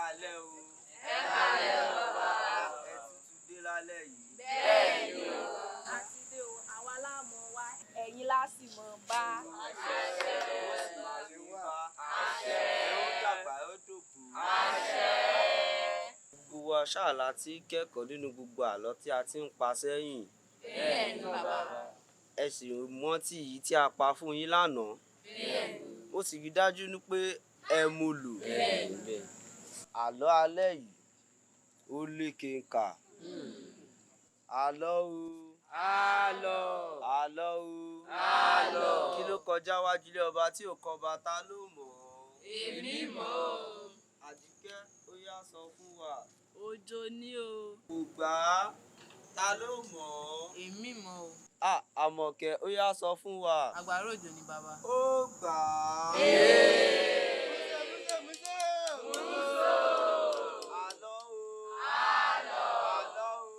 Káalẹ́ o. Ẹ káalẹ́ o bàbá. Ẹ tútù dé lálẹ́ yìí. Bẹ́ẹ̀ni o. A ti dé o, àwa la mọ̀ wá, ẹ̀yin la sì mọ̀ bá. Àṣẹ. Ó sì máa ní bá. Àṣẹ. Ẹ ó dàgbà, ẹ ó dògbò. Àṣẹ. Gbogbo wa ṣáà la ti kẹ́kọ̀ọ́ nínú gbogbo àlọ́ tí a ti ń pa sẹ́yìn. Bẹ́ẹ̀ni bàbá. Ẹ sì rántí èyí tí a pa fún yín lánàá. Bẹ́ẹ̀ni. Ó sì rí dájú ní pé ẹ mú lò. Bẹ́ẹ̀ni. Àlọ́ alẹ́ yìí ó lékenkà. Àlọ́ o. Àlọ́. Àlọ́ o. Àlọ́. Kí ló kọjá wájú ilé ọba tí ò kọba, ta ló mọ̀ ọ́? Èmi mọ̀ o. Àjíkẹ́, ó yá sọ fún wa. Òjò ni o. Kò gbà á, ta ló mọ̀ ọ́? Èmi mọ̀ o. À, Àmọ̀kẹ́, ó yá sọ fún wa. Àgbàrá òjò ni bàbá. Ó gbà á. Àlọ́ o. Àlọ́. Àlọ́ o.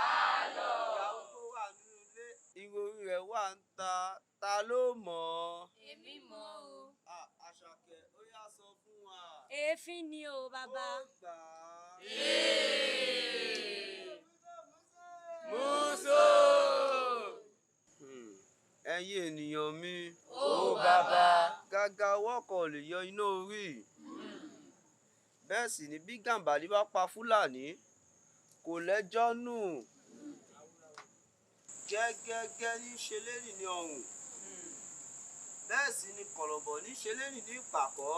Àlọ́. Ìyàwó tó wà nínú ilé, ìròrí rẹ̀ wà ń ta, ta ló mọ̀ ọ́? Èmi mọ̀ o. À, Àṣàkẹ́, ó yá sọ fún wa. Èéfín ni o bàbá. Ó gbà á. Músò. Ẹ̀yin ènìyàn mi. Ó bàbá. Gàgà ọwọ́ kan ò lè yọ iná orí. Bẹ́ẹ̀ sì ni bí Gàǹbàrí bá pa Fúlàní, kò lẹ́jọ́ nù. Gẹ́gẹ́gẹ́ ní ṣe lérìn ní ọrùn. Bẹ́ẹ̀ sì ni kọ̀lọ̀bọ̀ ní ṣe lérìn ní ìpàkọ́.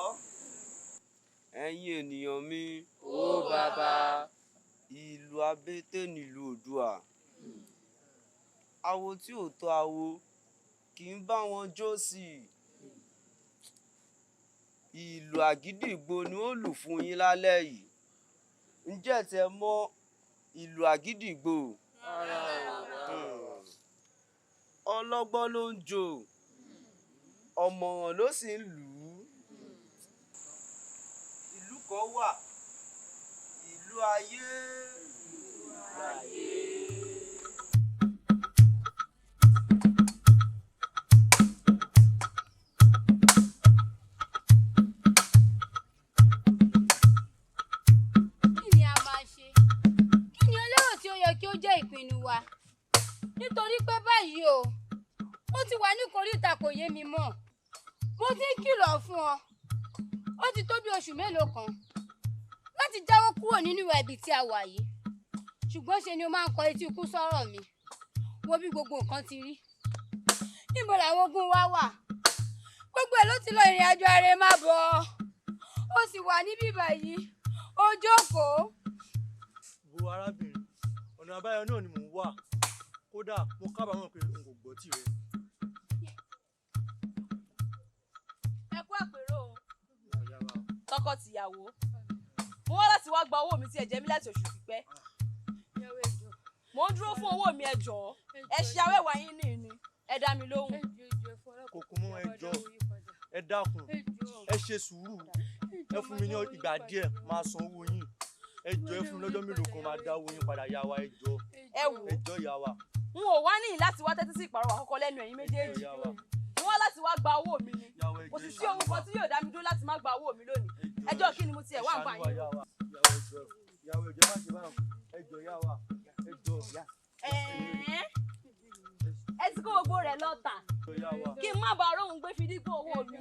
Ẹ̀yin ènìyàn mi. Ó bàbá. Ìlú abété nílùú Oòduà. Awo tí ò tó awo kì í bá wọn jó sí i. Ìlù àgídìgbo ni ó lù fún yín lálẹ́ yìí. Ǹjẹ́ ẹ tiẹ̀ mọ ìlù àgídìgbo? Ọlọ́gbọ́n ló ń jó, ọ̀mọ̀ràn ló sì ń lù ú. Ìlú kan wà, ìlú ayé. Kí ni a máa ṣe? Kí ni o lérò tí ó yẹ kí ó jẹ́ ìpinnu wa? Nítorí pé báyìí o, ó ti wà ní koríta kò yé mi mọ́. Mo ti ń kìlọ̀ fún ọ. Ó ti tó bí oṣù mélòó kan láti jáwọ́ kúrò nínú ìwà ibi tí a wà yìí. Ṣùgbọ́n ṣe ni o máa ń kọ etí ikú sọ́rọ̀ mi. Wo bí gbogbo nǹkan ti rí. Níbo làwọn ogun wa wà? Gbogbo ẹ̀ ló ti lọ ìrìn àjò ààrẹ má bọ̀. Ó sì wà níbí báyìí. Ó jókòó. Wo arábìnrin, ọ̀nà àbáyọ náà ni mò ń wà. Kódà mo kábàámọ̀ pé n kò gbọ́ tìrẹ. Ẹ kú àpérò o. Tọkọ-tìyàwó. Mo wá láti wá gba owó mi tí ẹ jẹ mí láti oṣù pípẹ́. Mo ń dúró fún owó mi, ẹ jọ̀ọ́. Ẹ ṣe awẹ́wà yín ní ìní. Ẹ dá mi lóhùn. Kò kún mọ́, ẹ jọ̀ọ́, ẹ dákun, ẹ ṣe sùúrù, ẹ fún mi ní ìgbà díẹ̀, máa san owó yín. Ẹ jọ̀ọ́, ẹ fún mi lọ́jọ́ mélòó kan, máa dá owó yín padà, yá wa, ẹ jọ̀ọ́. Ẹ wò ó. Ẹ jọ̀ọ́ yá wa. N ò wá níyìn láti wá tẹ́tí sí ìpàrọwà kọ́kọ́ lẹ́nu ẹ̀yin méjèèjì. Ẹ jọ̀ọ́ yá wa. Mo wá láti wá gba owó mi ni. Yá wa, ẹ Kò sì jọ̀ọ́, sí ohun kan tí yóò dá mi dúró láti má gba owó mi lónìí. Ẹjọ́ kí ni mo tiẹ̀ wá ń bá yín? Yá wa, ẹ jọ̀ọ́, yá wa, ẹ jọ̀ọ́, má ṣe báwọn. Ẹ jọ̀ọ́ yá wa, ẹ jọ̀ọ́. Ẹ̀ẹ́, ẹ ti kó gbogbo rẹ̀ lọ tà. Kí n má bàa róhun gbé fi dípò owó mi.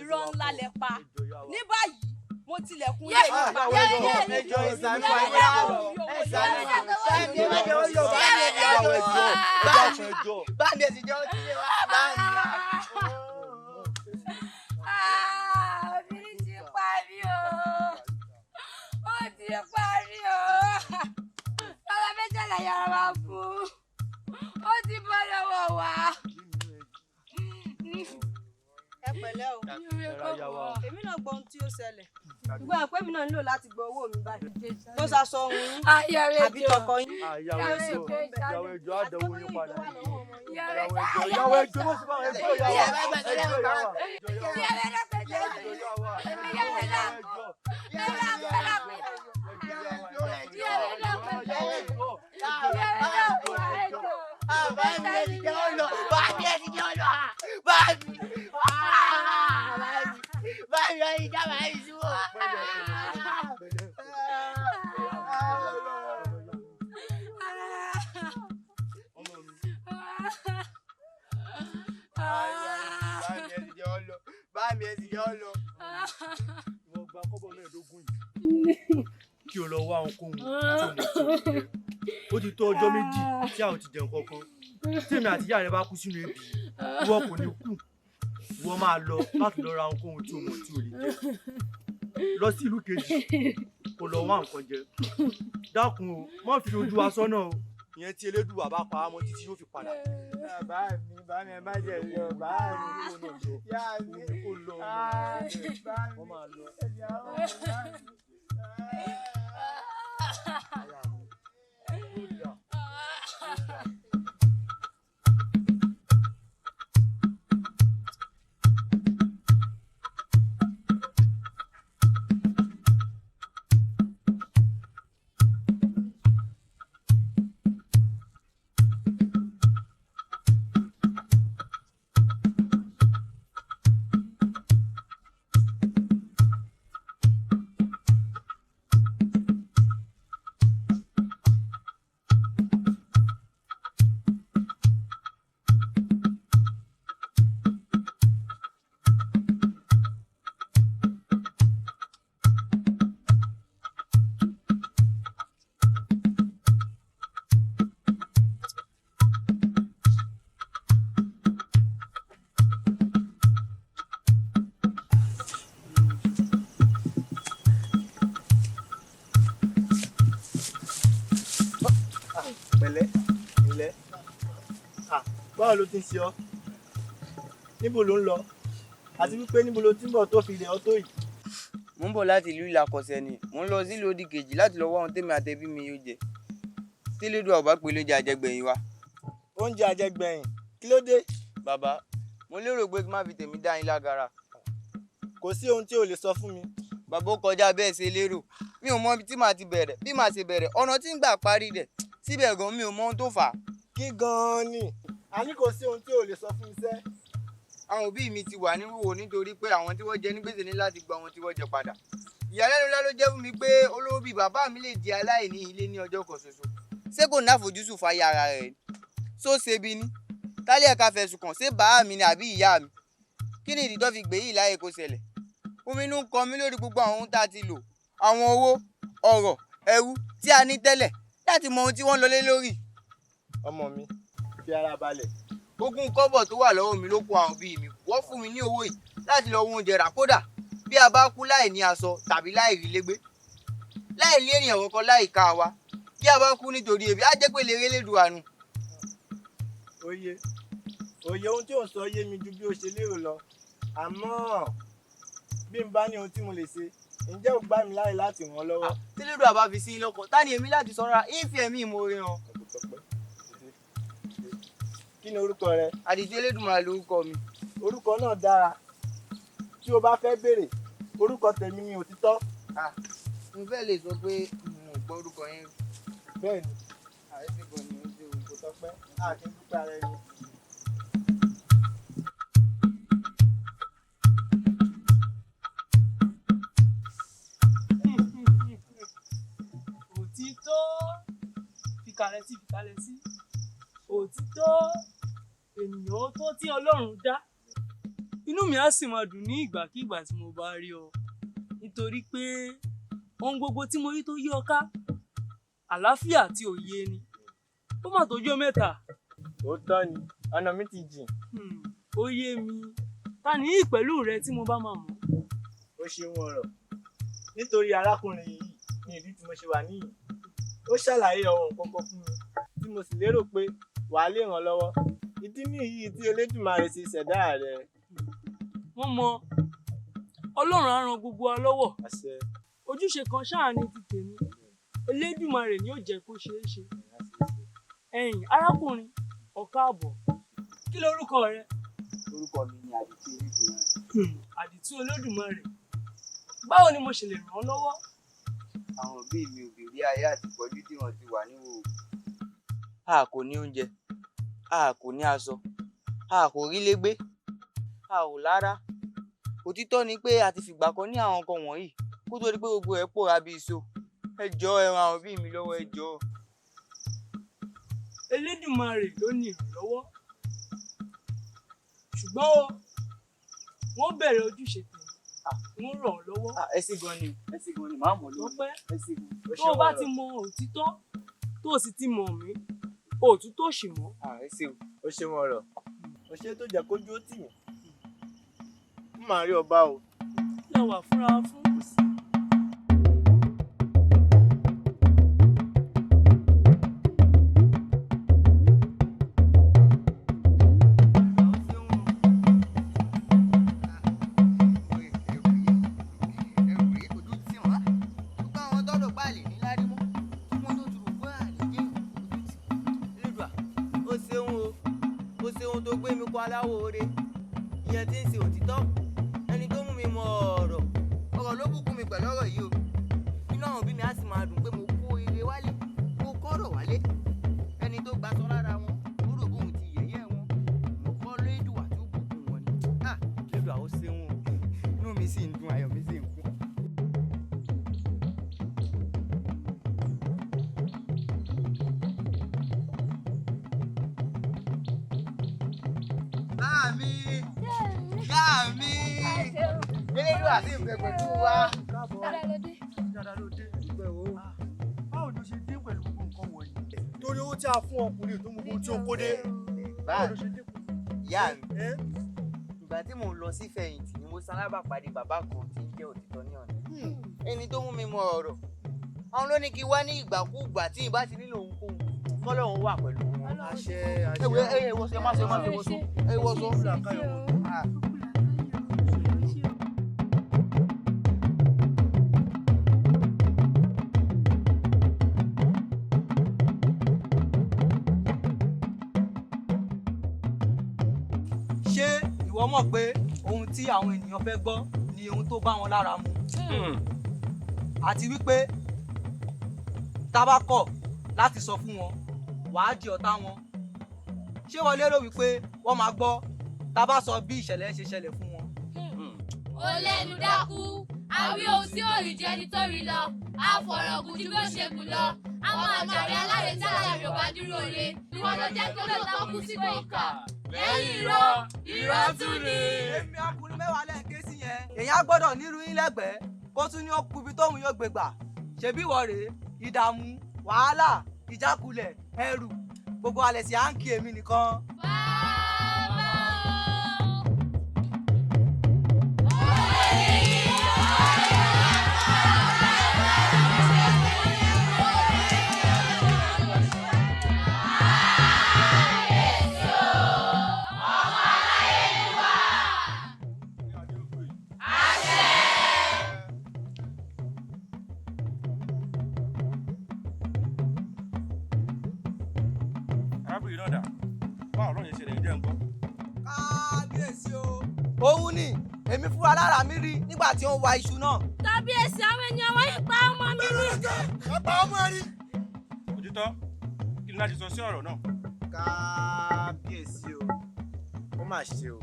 Irọ́ ńlá lẹ pa. Ní báyìí, mo tilẹ̀kùn ilé yìí pa. Ẹ jọ̀ọ́, ẹ ṣàánú wa, ẹ ṣàánú wa. Báàmì, ẹ má jẹ́ ó yọ, báàmì, ẹ jẹ́ ó yọ. Báàmì, ẹ sì jẹ́ ó ti yé wa. Báàmì. Ah, obìnrin ti parí o. Ó ti parí o. Lọ́la méjèèjì yàrá wa fún. Ó ti bọ́ lọ́wọ́ wa. Ẹ pẹ̀lẹ́ o. Èmi náà gbọ́ ohun tí ó ṣẹlẹ̀. Ṣùgbọ́n àpé mi náà nílò láti gbọ́ owó mi báyìí. Tó ṣaṣọ ohun yín àbí tọkọ yín. Yàwó ẹjọ́, yàwó ẹjọ́, àdánwò yín padà. Yàwó ẹjọ́, yàwó ẹjọ́, má ṣe báwọn, ẹjọ́ yà wá, ẹjọ́ yà wá. Ẹjọ́ yà wá. Báàmì, ẹ ti jẹ́ ó lọ. Báàmì, ẹ ti jẹ́ ó lọ. Báàmì. Báàmì, báàmì, ẹ ti já báàmì sí wò. mi ẹ sì yọ ọ lọ. Ìwọ gba kọ́bọ̀ 15 yìí kí o lọ wá ohunkóhun tí o mọ̀ tí o lè jẹ. Ó ti tó ọjọ́ 2 tí a ò ti jẹun kankan. Tí èmi àti ìyá rẹ bá kú sínú ebi, ìwọ kò ní kú. Ìwọ máa lọ láti lọ ra ohunkóhun tí o mọ̀ tí o lè jẹ. Lọ sí ìlú kejì kó lọ wá nǹkan jẹ. Dákun o, má fi ojú wa sọ́nà o. Ìyẹn tí Elédùà bá pa á mọ́ títí yóò fi padà. Bàbá mi, bàbá mi, ẹ má jẹ lọ, bàbá mi. Yá mi, kó lọ, bàbá mi. Wọ́n máa lọ. Pẹ̀lẹ́, ilẹ̀. Báwo ló ti ń ṣe ọ́? Níbo ló ń lọ? Àti wípé níbo ló ti ń bọ̀ tó fi ilẹ̀ ọ́ tó yìí? Mo ń bọ̀ láti ìlú Ìlàkọ̀sẹ̀ ni. Mo ń lọ sílùú òdì kejì láti lọ wá ohun tèmi àtẹbí mi yóò jẹ. Tí Elédùà ò bá pè lóúnjẹ àjẹgbẹ̀yìn wa. Oúnjẹ àjẹgbẹ̀yìn, kí ló dé? Bàbá, mo lérò pé kí n má fi tèmi dá yín lágara. Kò sí ohun tí o lè sọ fún mi. Bàbá, ó kọjá bẹ́ẹ̀ ṣe lérò. Mi ò mọ ibi tí màá ti bẹ̀rẹ̀, bí màá ṣe bẹ̀rẹ̀, ọ̀nà tí ń gbà parí rẹ̀. Síbẹ̀ gan mi ò mọ ohun tó fà á. Kí gan-an ni? A ní kò sí ohun tí o lè sọ fún mi sẹ́. Àwọn òbí mi ti wà ní wíwò nítorí pé àwọn tí wọ́n jẹ ní gbèsè ní láti gba ohun tí wọ́n jẹ padà. Ìyàlẹ́nu ńlá ló jẹ́ fún mi pé olówó bíi bàbá mi lè di aláìní ilé ní ọjọ́ kan ṣoṣo. Ṣé kò ní àfojúsùn fáyé ara rẹ̀ ni? Ṣó ṣe bí ni? Tálí ẹ̀ka fẹ̀sùn kàn, ṣé bàá mi ni àbí ìyá mi? Kí ni ìdí tó fi gbé yìí láyè kó ṣẹlẹ̀? Omi inú ń kọ mí lórí gbogbo àwọn ohun tá a ti lò, àwọn owó, ọrọ̀, ẹrú tí a ní tẹ́lẹ̀ láti mọ ohun tí wọ́n lọ lé lórí. Ọmọ mi, fi ara balẹ̀. Ogún kọ́bọ̀ tó wà lọ́wọ́ mi ló kó àwọn òbí mi. Wọ́n fún mi ní owó yìí láti lọ wo oúnjẹ rà kódà bí a bá kú láì ní aṣọ tàbí láì rí légbé. Láì ní ènìyàn kankan láì ká wa. Bí a bá kú nítorí ebi, á jẹ́ pé lè rí Elédùà nù. Òye, òye ohun tí ò ń sọ yé mi ju bí o ṣe lérò lọ. Àmọ́ bí n bá ní ohun tí mo lè ṣe, ǹjẹ́ o gbà mí láàyè láti ràn ọ́ lọ́wọ́? Tí Elédùà bá fi sí i lọ́kàn, ta ni èmi láti sọ́ra? Ìfẹ́ mi ìmoore hàn. Kí ni orúkọ rẹ? Àdìtú Elédùmarè lorúkọ mi. Orúkọ náà dára. Tí o bá fẹ́ béèrè, orúkọ tèmi ni Òtítọ́. Mo fẹ́ lè sọ pé mo ò gbọ́ orúkọ yín. Bẹ́ẹ̀ni. Àìsí kan ni ó ṣe òun. Kò tọ́pẹ́, a kì í dúpẹ́ ara ẹni. Òtítọ́, fìkàlẹ̀ sí, fìkàlẹ̀ sí. Òtítọ́, ènìyàn tó tí Ọlọ́run dá. Inú mi á sì máa dùn ní ìgbàkigbà tí mo bá rí ọ. Nítorí pé ohun gbogbo tí mo rí tó yí ọ ká, àlàáfíà àti òye ni. Ó mà tó jọ́ mẹ́ta. Òótọ́ ni, ọ̀nà mi ti jìn. Ó yé mi. Ta ni yìí pẹ̀lú rẹ tí mo bá máa mọ̀? Ó ṣeun ọ̀rọ̀. Nítorí arákùnrin yìí ni ìdí tí mo ṣe wà níyìí. Ó ṣàlàyé ohun kọ̀ọ̀kan fún mi tí mo sì lérò pé wàá lè ràn lọ́wọ́. Ìdí nìyí tí Elédùmarè ṣe ṣẹ̀dá rẹ. Wọ́n mọ Ọlọ́run á ran gbogbo wa lọ́wọ́. Àṣẹ. Ojúṣe kan ṣáà ni ti tèmi. Elédùmarè ni ó jẹ́ kó ṣeé ṣe. Ẹ̀yin arákùnrin, ó káàbọ̀. Kí lorúkọ rẹ? Orúkọ mi ni Àdìtú Olódùmarè. Àdìtú Olódùmarè. Báwo ni mo ṣe lè ràn ọ́ lọ́wọ́? Àwọn òbí mi ò béèrè ayé àti ìpọ́njú tí wọ́n ti wà níhòòhò. A kò ní oúnjẹ, a kò ní aṣọ, a kò rí ilé gbé, a ò lára. Òtítọ́ ni pé a ti fìgbà kan ní àwọn nǹkan wọ̀nyí kó tó di pé gbogbo ẹ̀ pòórá bí iṣó. Ẹ jọ̀ọ́, ẹ ran àwọn òbí mi lọ́wọ́, ẹ jọ̀ọ́. Elédùmarè ló ní ìrànlọ́wọ́. Ṣùgbọ́n o, Wọ́n bẹ̀rẹ̀ ojúṣe tèmi, wọ́n ràn ọ́ lọ́wọ́. Ẹ ṣé gan ni, ẹ ṣé gan ni, màá mọ̀ lórí. Tọ́pẹ́, Ẹ ṣé gan. tó o bá ti mọ òtítọ́, tó o sì ti mọ̀ mí, òtítọ́ ṣì mọ́. Ẹ ṣé o. O ṣeun ọ̀rọ̀. O ṣe tó jẹ́ kójú ó tì mí. N máa rí ọba o. Kí la wà fúnra wa fún? Aláwo ore ìyẹn tí ń ṣe òtítọ́ ẹni tó mú mi mọ ọ̀rọ̀ ọ̀rọ̀ ló bùkún mi pẹ̀lú ọ̀rọ̀ yìí o. Inú àwọn òbí mi á sì máa dùn pé mo kó ire wálé, mo kọ́rọ̀ wálé. Ẹni tó gbaṣọ lára wọn ó rò bóun ti yẹ̀yẹ́ wọn, mo kọ́ lédùwà tó bùkún wọn ni. Lédùwà ó ṣeun o, inú mi sì ń dùn, ayọ̀ mi sì ń kún. Elédùà sì ń bẹ pẹ̀lú wa. Dáadáa ló dé. Báwo ni o ṣe dé pẹ̀lú gbogbo nǹkan wọ̀nyí? Torí owó tí a fún ọkùnrin tó mú gbogbo tí ó kó dé. Báwo ló ṣe dé pẹ̀lú? Ìyá mi, ìgbà tí mò ń lọ sí fẹ̀yìntì ni mo ṣalábàpàdé bàbá kan tí ń jẹ́ òtítọ́ ní ọ̀nà. Ẹni tó mú mi mọ ọ̀rọ̀. Àwọn ló ní kí wá ní ìgbàkúùgbà tí ì bá ti nílò ohunkóhun kọ́lọ́run wà pẹ̀lú wọn. Àṣẹ àṣẹ. Ẹ wọ́sọ, ẹ má ṣe, ẹ má ṣe wọ́sọ. Ẹ wọ́sọ. Ṣé ìwọ mọ̀ pé ohun tí àwọn ènìyàn fẹ́ gbọ́ ni ohun tó bá wọn lára mu? Àti wípé tá bá kọ̀ láti sọ fún wọn, wàá di ọ̀tá wọn. Ṣé wọ́n lérò wípé wọ́n máa gbọ́ tá bá sọ bí ìṣẹ̀lẹ̀ ṣe ṣẹlẹ̀ fún wọn? Ó lẹ́nu dákú, àwí ohun tí ò rí jẹ́ nítorí lọ, a fọ̀rọ̀ gùn ju bí ó ṣe gùn lọ, àwọn àjàre aláre tí aláre ò bá dúró re, ìwọ ló jẹ́ kí olóòótọ́ kú sí gbòǹkà. Lẹ́yìn irọ́, irọ́ tún ni. Èmi ọkùnrin mẹ́wàá lẹ́ẹ̀ké sí yẹn. Èèyàn á gbọ́dọ̀ nírú yín lẹ́gbẹ̀ẹ́ kó tún ní ó kú ibi tóun yóò gbé gbà. Ṣebí ìwọ rèé, ìdààmú, wàhálà, ìjákulẹ̀, ẹrù, gbogbo alẹ̀ sí à ń kí èmi nìkan. Arábìnrin náà dà, báwo lọ́run yẹn ṣẹlẹ̀ ń jẹ́ nǹkan? Kábíyèsí o. Òun ni èmi fúnra lára mi rí nígbà tí ó ń wa iṣu náà. Kábíyèsí, àwọn ènìyàn wọ̀nyí pa ọmọ mi ní. Ẹ pa ọmọ ẹ rí. Òtítọ́, kí ni láti sọ sí ọ̀rọ̀ náà? Kábíyèsí o, ó mà ṣe o.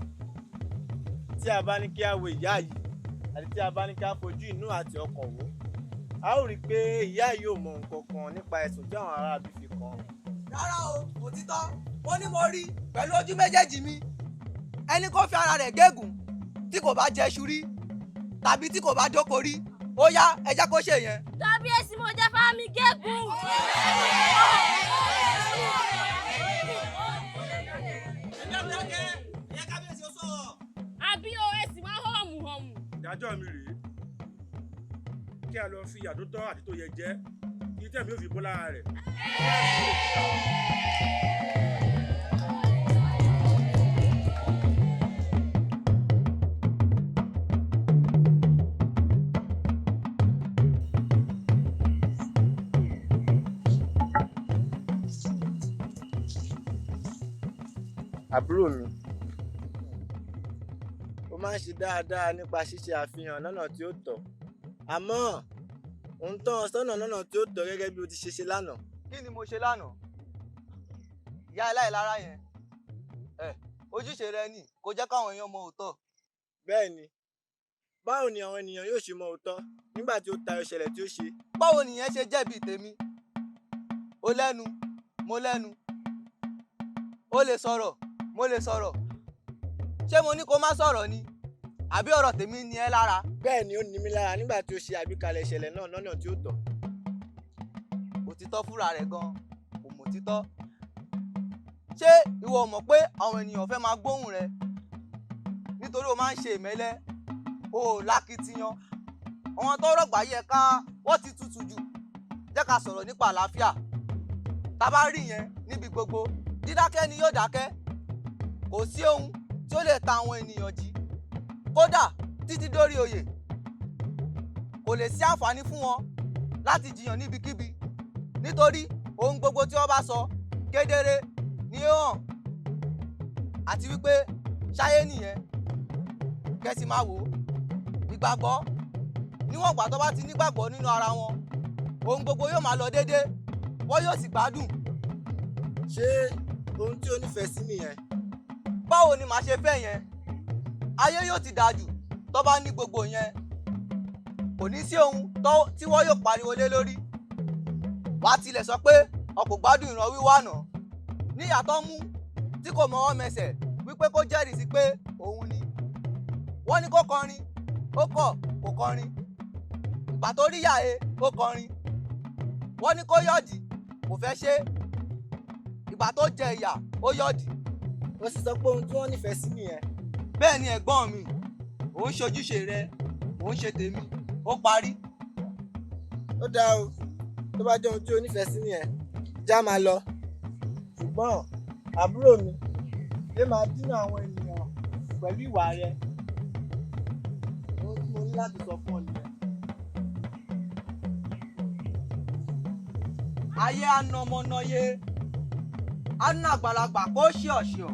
Tí a bá ní kí a wo ìyá yìí àti tí a bá ní kí a fojú inú àti ọkàn wò, a ó rí i pé ìyá yìí ò mọ nǹkan kan nípa ẹ̀sùn tí àwọn aráabí fi kàn án. Rárá o, òtítọ́, mo ní mo rí pẹ̀lú ojú méjèèjì mi. Ẹni kó fi ara rẹ̀ gégùn tí kò bá jẹ iṣu rí tàbí tí kò bá dóko rí, ó yá ẹ jẹ́ kó ṣe yẹn. Kábíyèsí, mo jẹ́ fámi gégùn. Àbí o, ẹ sì wá họ̀mù họ̀mù. Ìdájọ́ mi rèé, kí a lọ fi ìyà tó tọ́ àti tó yẹ jẹ, kí tẹ̀mí ò fi bọ́ lára rẹ̀. Àbúrò mi, ó máa ń ṣe dáadáa nípa ṣíṣe àfihàn lọ́nà tí ó tọ́, àmọ́ ò ń tọ́ ọ sọ́nà lọ́nà tí ó tọ́ gẹ́gẹ́ bí o ti ṣe ṣe lánàá. Kí ni mo ṣe lánàá? Ìyá aláìlára yẹn, ẹ ojúṣe rẹ ni kò jẹ́ káwọn èèyàn mọ òótọ́. Bẹ́ẹ̀ ni, báwo ni àwọn ènìyàn yóò ṣe mọ òótọ́ nígbà tí ó tayọ ìṣẹ̀lẹ̀ tí ó ṣe? Báwo nìyẹn ṣe jẹ̀bi tèmi? O lẹ́nu, mo lẹ́nu. O lè sọ̀rọ̀, mo lè sọ̀rọ̀. Ṣé mo ní kó má sọ̀rọ̀ ni? Àbí ọ̀rọ̀ tèmi ní ẹ lára? Bẹ́ẹ̀ ni ó ní mi lára nígbà tí ó ṣe àgbékalẹ̀ ìṣẹ̀lẹ̀ náà lọ́nà tí ó tọ́. Òtítọ́ fúnra rẹ̀ gan kò mọ̀ títọ́. Ṣé ìwọ ò mọ̀ pé àwọn ènìyàn fẹ́ máa gbóhùn rẹ nítorí o máa ń ṣe ìmẹ́lẹ́, o ò lákìtìyàn. Àwọn tó rọ̀gbà yẹ ká wọ́n ti tutù jù. Jẹ́ ká sọ̀rọ̀ nípa àlàáfíà. Tá bá rí yẹn níbi gbogbo, dídákẹ́ ni yóò dákẹ́. Kò sí ohun tí ó lè ta àwọn ènìyàn jí. Kódà títí dórí oyè, kò lè sí àǹfààní fún wọn láti jiyàn níbikíbi nítorí ohun gbogbo tí wọ́n bá sọ kedere ni ó hàn. Àti wípé ṣáyé nìyẹn, kẹ́sì máa wò ó. Ìgbàgbọ́, níwọ̀n ìgbà tó bá ti nígbàgbọ́ nínú ara wọn, ohun gbogbo yóò máa lọ déédé, wọ́n yóò sì gbádùn. Ṣé ohun tí o nífẹ̀ẹ́ sí nìyẹn? Báwo ni màá ṣe fẹ́ yẹn? Ayé yóò ti dáa jù tó bá ní gbogbo yẹn. Kò ní sí ohun tí wọ́n yóò pariwo lé lórí. Wàá tilẹ̀ sọ pé o kò gbádùn ìran wíwá náà. Níyà tó mú tí kò mọwọ́ mẹsẹ̀ wípé kó jẹ́rìí sí pé òun ni. Wọ́n ní kó kọrin, ó kọ̀ kò kọrin. Ìgbà tó rí yàé, ó kọrin. Wọ́n ní kó yọ̀dì, kò fẹ́ ṣe. Ìgbà tó jẹ ìyà, ó yọ̀dì. Ó sì sọ pé ohun tí wọ́n nífẹ̀ẹ́ sí nìyẹn. Bẹ́ẹ̀ ni ẹ̀gbọ́n mi, ò ń ṣojúṣe rẹ, ò ń ṣe tèmi, ó parí. Ó dáa o, tó bá jẹ́ ohun tí o nífẹ̀ẹ́ sí nìyẹn, já máa lọ. Ṣùgbọ́n àbúrò mi lè máa dínà àwọn ènìyàn pẹ̀lú ìwà rẹ. Ohun tí mo ní láti sọ fún ọ nìyẹn. Ayé anamọ́nàyé, aná àgbàlagbà kó ṣíọ̀ṣíọ̀.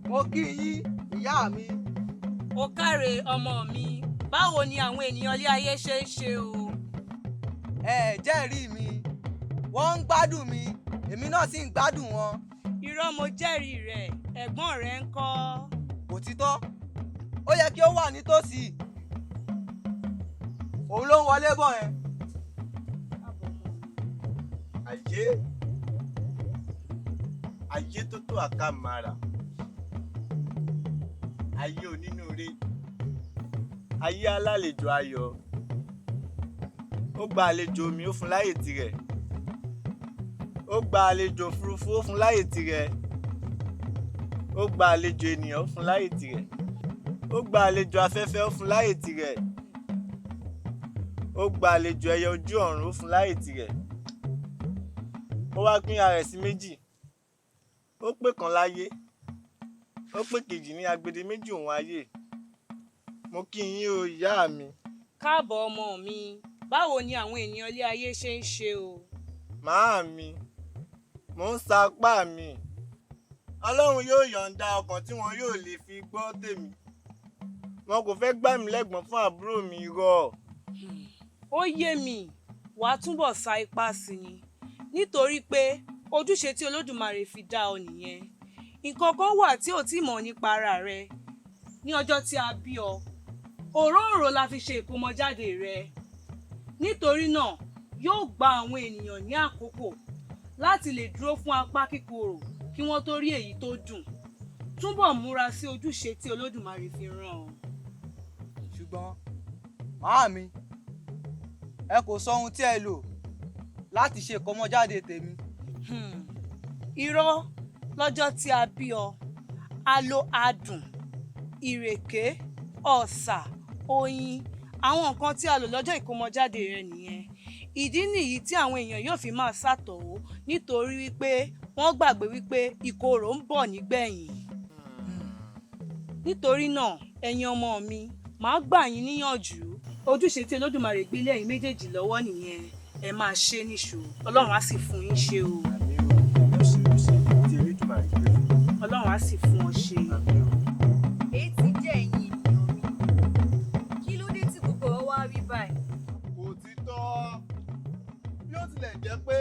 Mo kí yín, ìyá mi. Ó káre ọmọ mi, báwo ni àwọn ènìyàn ilé ayé ṣe ń ṣe o? Ẹ jẹ́rìí mi, wọ́n ń gbádùn mi, èmi náà sì ń gbádùn wọn. Irọ́ mo jẹ́rìí rẹ̀, ẹ̀gbọ́n rẹ̀ ń kọ́. Òtítọ́, ó yẹ kí ó wà nítòsí. Òun ló ń wọlé bọ̀ yẹn. Ayé, ayé tó tó àkàmàrà, ayé onínúure, ayé alálejò ayọ̀. Ó gba àlejò omi, ó fún láyè tirẹ̀. Ó gba àlejò òfurufú, ó fún láyè tirẹ̀. Ó gba àlejò ènìyàn, ó fún láyè tirẹ̀. Ó gba àlejò afẹ́fẹ́, ó fún láyè tirẹ̀. Ó gba àlejò ẹyẹ ojú ọ̀run, ó fún láyè tirẹ̀. Ó wá pín ara rẹ̀ sí méjì. Ó pè kan láyé, ó pè kejì ní agbede méjì òun ayé. Mo kí yín o, ìyá mi. Káàbọ̀ ọmọ mi, báwo ni àwọn ènìyàn ilé ayé ṣe ń ṣe o? Màámi, mò ń sa apá mi. Ọlọ́run yóò yọ̀ǹda ọkàn tí wọn yóò lè fi gbọ́ tèmi. Wọn kò fẹ́ gbà mí lẹ́gbọ̀n fún àbúrò mi rọ̀. Ó yé mi, wàá túbọ̀ sa ipá sí ni. Nítorí pé ojúṣe tí Olódùmarè fi dá ọ nìyẹn. Nǹkan kan wà tí ò tí mọ̀ nípa ara rẹ. Ní ọjọ́ tí a bí ọ, òróǹro la fi ṣe ìkómọjáde rẹ. Nítorí náà, yóò gba àwọn ènìyàn ní àkókò láti lè dúró fún apá kíkorò kí wọ́n tó rí èyí tó dùn. Túbọ̀ múra sí ojúṣe tí Olódùmarè fi rán ọ. Ṣùgbọ́n màámi, ẹ kò sọ ohun tí ẹ lò láti ṣe ìkómọjáde tèmi. Irọ́, lọ́jọ́ tí a bí ọ, a lo adùn, ìrèké, ọ̀sà, oyin, àwọn nǹkan tí a lò lọ́jọ́ ìkómọjáde rẹ nìyẹn. Ìdí nìyí tí àwọn èèyàn yóò fi máa ṣàtọ̀wò nítorí wípé wọ́n gbàgbé wípé ìkorò ń bọ̀ nígbẹ̀yìn. Nítorí náà, ẹ̀yin ọmọ mi, màá gbà yín níyànjú. Ojúṣe tí Olódùmarè gbé lé ẹ̀yin méjèèjì lọ́wọ́ nìyẹn. Ẹ máa ṣe níṣó, Ọlọ́run á sì fún yín ṣe o. Ọlọ́run á sì fún ọ ṣe. Èyí ti jẹ́ ẹ̀yin ènìyàn mi. Kí ló dé tí gbogbo ọ̀rọ̀ wá rí báyìí? Òtítọ́, bí ó tilẹ̀ jẹ́ pé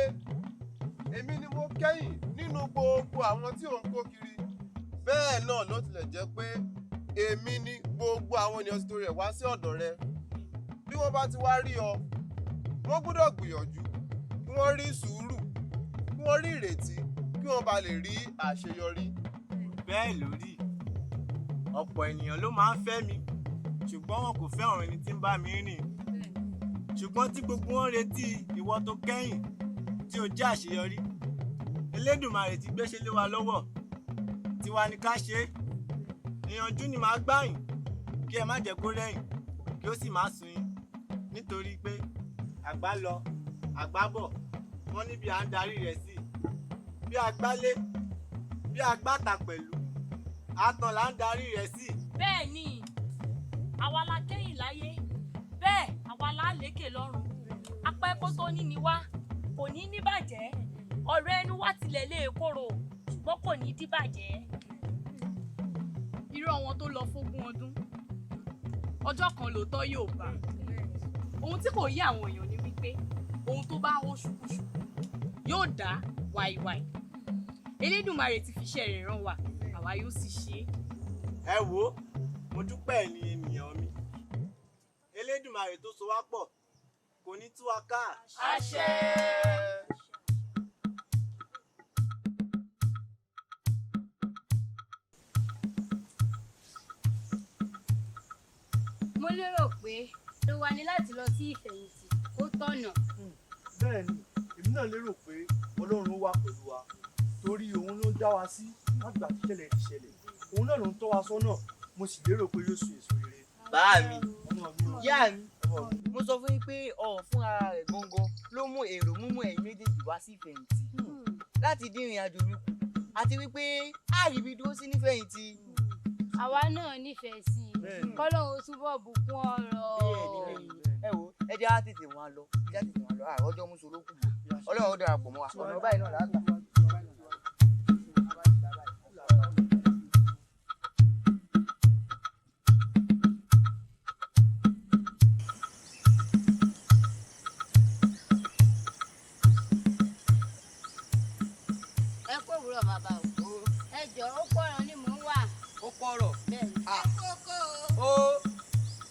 èmi ni mo kẹ́yìn nínú gbogbo àwọn tí ò ń kó kiri, bẹ́ẹ̀ náà ló tilẹ̀ jẹ́ pé èmi ni gbogbo àwọn ènìyàn ti torí ẹ̀ wá sí ọ̀dọ̀ rẹ. Bí wọ́n bá ti wá rí ọ, wọ́n gbọ́dọ̀ gbìyànjú kí wọ́n rí sùúrù, kí wọ́n rí ìrètí, kí wọ́n bá lè rí àṣeyọrí. Bẹ́ẹ̀ ló rí, ọ̀pọ̀ ènìyàn ló máa ń fẹ́ mi, Ṣùgbọ́n wọn kò fẹ́ àwọn ẹni tí ń bá mi rìn. Ṣùgbọ́n tí gbogbo wọn retí ìwọ tó kẹ́yìn tí o jẹ́ àṣeyọrí. Elédùmarè ti gbéṣẹ́ lé wa lọ́wọ́. Tiwa ni ká ṣe é. Ìyànjú ni màá gbà yín kí ẹ má jẹ́ kó rẹ̀yìn kí ó sì má sú yín. Nítorí pé àgbà lọ, àgbà bọ̀, wọ́n níbi à ń darí rẹ̀ sí. Bí a gbálé, bí a gbàtà pẹ̀lú, àtàn là ń darí rẹ̀ sí. Bẹ́ẹ̀ ni, àwa la kẹ́yìn láyé, bẹ́ẹ̀ àwa la lékè lọ́run. Apẹ́ kó tó ní ni wá, kò ní ní bàjẹ́. Ọ̀rọ̀ ẹnu wa tilẹ̀ lè korò, ṣùgbọ́n kò ní díbàjẹ́. Irọ́ wọn tó lọ fógún ọdún, ọjọ́ kan lóòótọ́ yóò bá. Ohun tí kò yé àwọn èèyàn ni wípé ohun tó bá hó ṣùkúṣùkú yóò dá wàìwàì. Elédùmarè ti fi iṣẹ́ rẹ̀ rán wa, àwa yóò sì ṣe é. Ẹ wo, mo dúpẹ́ ẹ̀yin ènìyàn mi. Elédùmarè tó so wá pọ̀ kò ní tú wa ká. Àṣẹ. Mo lérò pé ló wà ní láti lọ sí ìfẹ̀yìntì ó tọ̀nà. Bẹ́ẹ̀ ni, èmi náà lérò pé Ọlọ́run wà pẹ̀lú wa torí òun ló ń dá wa sí látìgbà tí ìṣẹ̀lẹ̀ ti ṣẹlẹ̀. Òun náà ló ń tọ́ wa sọ́nà, mo sì lérò pé yóò so èso rere. Bàá mi, ìyá mi, mo sọ fún yín pé ọ̀ọ̀ fún ara rẹ̀ gangan ló mú èrò múmú ẹ̀yin méjèèjì wá sí ìfẹ̀yìntì láti dín ìrìn àjò mi kù àti wípé a rí ibi dúró sí nífẹ̀yìntì. Àwa náà nífẹ̀ẹ́ sí i, kọ́lọ́run túbọ̀ bùkún ọ̀rọ̀. Ẹ wo, ẹ jẹ́ á tètè wọn lọ, ẹ jẹ́ á tètè wọn lọ, àrọ́jọ́ mú solókù. Ọlọ́run ó darapọ̀ mọ́ wa, ọ̀nà báyìí náà là á gbà. Ẹ kó òwúrọ̀ bàbá o. Ẹ jọ̀ọ́, ó pọ̀rọ̀ ni mò ń wà. Ó pọ̀rọ̀. Bẹ́ẹ̀ni. O